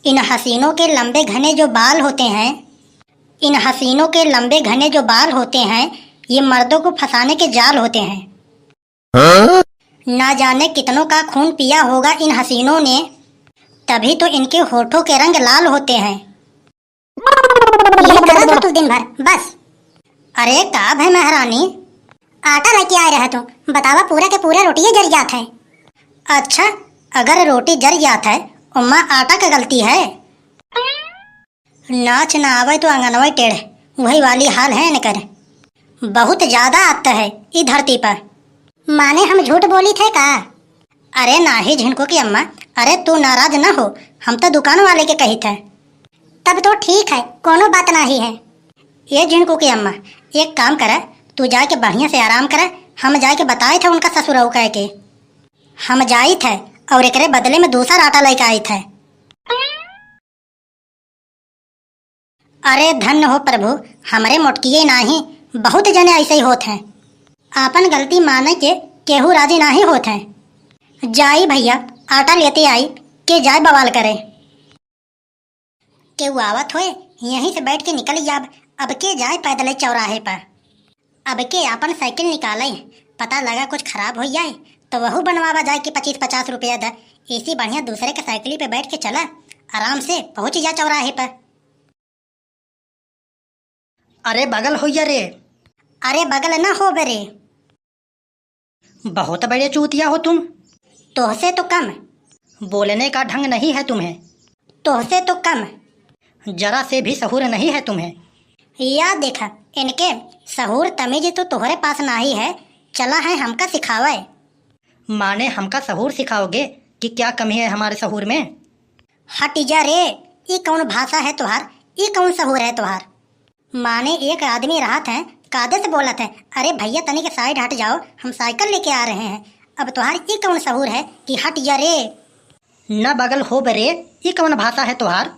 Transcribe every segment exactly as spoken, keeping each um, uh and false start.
इन हसीनों के लंबे घने जो बाल होते हैं, इन हसीनों के लंबे घने जो बाल होते हैं, ये मर्दों को फंसाने के जाल होते हैं। हाँ? ना जाने कितनों का खून पिया होगा इन हसीनों ने, तभी तो इनके होठों के रंग लाल होते हैं। यही करो तो तू दिन भर, बस। अरे का भय महारानी? आटा लेके आए रहे तू, बतावा पूरा के पूरा रोटिये जर जात है। अच्छा, अगर रोटी जर जात है, ओमा आटा का गलती है? नाच ना आवे तो आंगनवा टेढ़, वही वाली हाल है इनकर। बहुत ज्यादा आत है ई धरती पर। माने हम झूठ बोली थे का? अरे नाही झिनकू की अम्मा, अरे तू नाराज न हो, हम तो दुकान वाले के कही थे। तब तो ठीक है, कोनो बात नाही है। ये झिनकू की अम्मा, एक काम करे, तू जाके बढ़िया से आराम करे, हम जाके बताए थे उनका ससुरऊ कह के। हम जाई थे और एकरे बदले में दूसर आटा लेके आई थे। अरे धन्य हो प्रभु, हमरे मोटकिए नाही, बहुत जने ऐसे ही होत हैं। आपन गलती माने के केहू राजी नाही होत हैं। जाई भैया, आटा लेते आई, के जाए बवाल करे। केहू आवत होए, यहीं से बैठ के निकल जाब, अब के जाए पैदल चौराहे पर। अब के आपन साइकिल निकाले, पता लगा कुछ खराब हो जाए, तो वहू बनवावा जाए कि पच्चीस पचास रुपया द, इसी बढ़िया दूसरे के साइकिल पे बैठ के चला, आराम से पहुंच जा चौराहे पर। अरे बगल होइया रे। अरे बगल ना होबे रे। बहुत बड़े चूतिया हो तुम। तोहसे तो कम। बोलने का ढंग नहीं है तुम्हें। तोहसे तो कम। जरा से भी सहूर नहीं है तुम्हें। या देखा, इनके सहूर तमीज तो तोहरे पास नाही है, चला है हमका सिखावे। माने हमका सहूर सिखाओगे कि क्या कमी है हमारे सहूर में? हट जा रे, ई कौन भाषा है तोहार, ई कौन सहूर है तोहार? माने एक आदमी रहत है, कायदे से बोलत है, "अरे भैया तनिक side हट जाओ, हम साइकिल लेके आ रहे हैं।" अब तोहार ई कौन सहूर है कि हट जा रे? न बगल होबे रे, ई कौन भाषा है तोहार?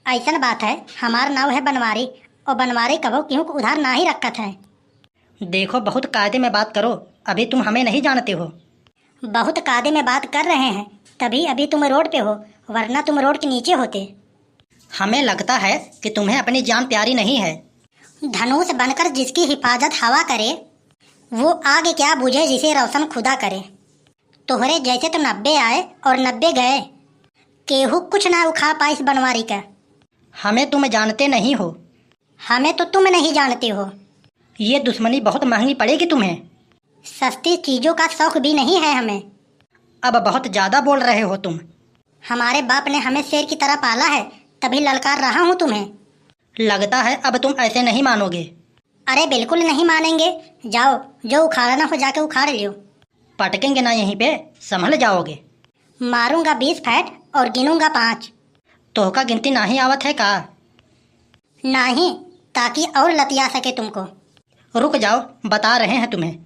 ऐसन बात है, हमार नाव है बनवारी, और बनवारी कबो केहू को उधार नाही रखत है। देखो, बहुत कायदे में बात करो, अभी तुम हमें नहीं जानते हो। बहुत कायदे में बात कर रहे हैं, तभी अभी तुम रोड पे हो, वरना तुम रोड के नीचे होते। हमें लगता है कि तुम्हें अपनी जान प्यारी नहीं है। धनुष बनकर जिसकी हिफाजत हवा करे, वो आग क्या बूझे जिसे रोशन खुदा करे। तोहरे जैसे तो नब्बे आए और नब्बे गए, केहू कुछ ना उखाड़ पाइस बनवारी का। हमें तुम जानते नहीं हो। हमें तो तुम नहीं जानते हो। ये दुश्मनी बहुत महंगी पड़ेगी तुम्हें। सस्ती चीजों का शौक भी नहीं है हमें। अब बहुत ज्यादा बोल रहे हो तुम। हमारे बाप ने हमें शेर की तरह पाला है, तभी ललकार रहा हूँ तुम्हें। लगता है अब तुम ऐसे नहीं मानोगे। अरे बिल्कुल नहीं मानेंगे, जाओ, जो उखाड़ना हो जाके उखाड़ लियो। पटकेंगे ना यहीं पे, संभल जाओगे। मारूंगा बीस फैट और गिनूंगा पाँच। तोहका गिनती नाही आवत है का? नाही, ताकि और लतिया सके तुमको। रुक जाओ, बता रहे हैं तुम्हें।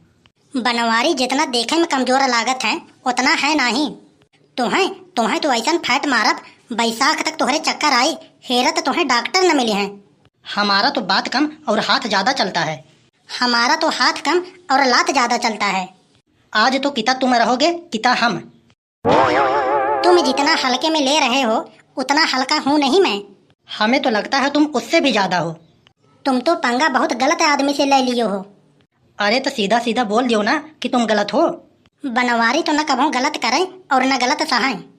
बनवारी जितना देखे में कमजोर लागत है, उतना है नाही। तुम्हें, तुम्हें तो ऐसन फैट मारब, बैसाख तक तोहरे चक्कर आई, हेरत तुम्हें डॉक्टर न मिले हैं। हमारा तो बात कम और हाथ ज्यादा चलता है। हमारा तो हाथ कम और लात ज्यादा चलता है। आज तो किता तुम रहोगे, किता हम। तुम जितना हल्के में ले रहे हो, उतना हल्का हूँ नहीं मैं। हमें तो लगता है तुम उससे भी ज्यादा हो। तुम तो पंगा बहुत गलत आदमी से ले लियो हो। अरे तो सीधा सीधा बोल दियो ना कि तुम गलत हो। बनवारी तो न कभों गलत करें और न गलत सहाएं।